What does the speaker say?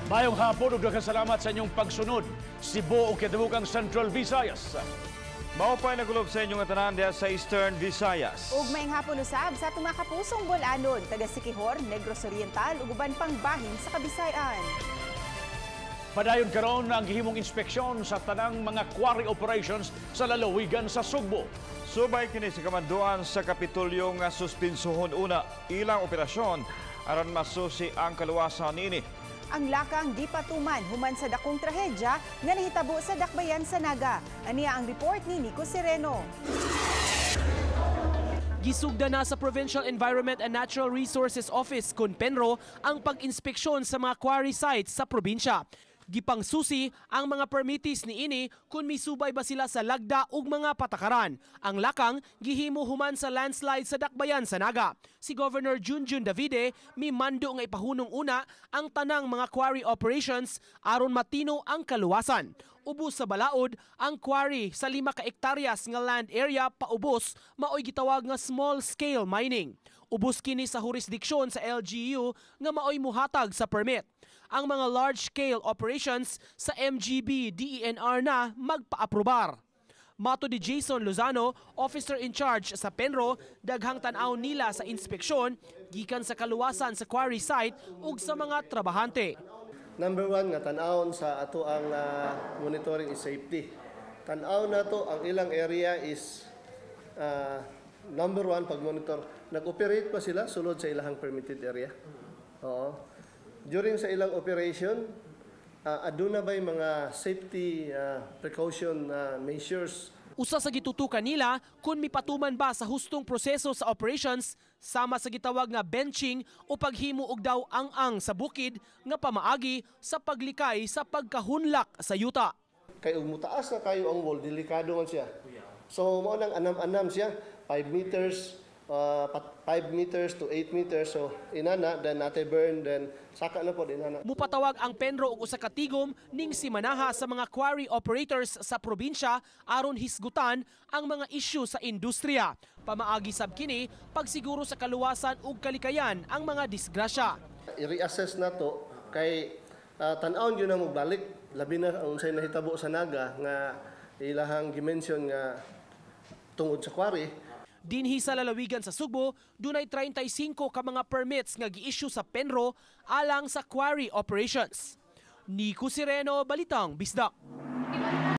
Maayong hapon ug daghang salamat sa inyong pagsunod. Cebu ug kitibukang Central Visayas. Mao pa'y nagulob sa inyong tanan diha sa Eastern Visayas. Ug maayong hapon usab sa atong mga kapusong Bol-anon, taga Siquijor, Negros Oriental ug uban pang bahin sa Kabisayan. Padayon karon ang gihimong inspeksyon sa tanang mga quarry operations sa lalawigan sa Sugbo. Subay kini sa kamanduan sa Kapitolyo nga suspinsuhon una ilang operasyon aron masusi ang kaluwasan niini. Ang lakang gipatuman human sa dakong trahedya nga nahitabo sa Dakbayan sa Naga. Aniya ang report ni Nico Sereno. Gisugda na sa Provincial Environment and Natural Resources Office kon PENRO ang pag-inspeksyon sa mga quarry sites sa probinsya. Gipangsusi ang mga permittees niini kung misubay ba sila sa lagda ug mga patakaran. Ang lakang gihimo human sa landslide sa Dakbayan sa Naga. Si Governor Junjun Davide mimando nga ipahunong una ang tanang mga quarry operations aron matino ang kaluwasan. Ubos sa balaod, ang quarry sa 5 ka ektaryas nga land area paubos maoy gitawag nga small scale mining. Ubos kini sa jurisdiksyon sa LGU nga maoy muhatag sa permit. Ang mga large scale operations, sa MGB DENR na magpaaprobar. Matod ni Jason Lozano, officer in charge sa PENRO, daghang tan-aw nila sa inspeksyon gikan sa kaluwasan sa quarry site ug sa mga trabahante. Number one nga tan-awon sa ato ang monitoring is safety. Tan-aw nato ang ilang area is number one pag monitor. Nag-operate pa sila sulod sa ilahang permitted area? Oo. During sa ilang operation, aduna ba'y mga safety precaution measures? Usa sa gitutukan nila kung mipatuman ba sa hustong proseso sa operations, sama sa gitawag nga benching o paghimo og daw ang-ang sa bukid nga pamaagi sa paglikay sa pagkahunlak sa yuta. Kay ug mutaas na kayo ang wall, delikado man siya. So mao nang anam-anam siya, 5 meters, 5 meters to 8 meters. So inana, then ate burn, then saka na po inana. Mupatawag ang PENRO og usa ka tigom ning simanaha sa mga quarry operators sa probinsya aron hisgutan ang mga isyu sa industriya. Pamaagi sab kini pagsiguro sa kaluwasan ug kalikayan ang mga disgrasya. I-reassess na to kay tan-awon gyud na mo balik, labi na ang unsay nahitabo sa Naga nga ilahang gimension nga tungod sa quarry. Dinhi sa lalawigan sa Sugbo, dunay 35 ka mga permits nga gi-issue sa PENRO alang sa quarry operations. Nico Sireno, Balitang Bisdak.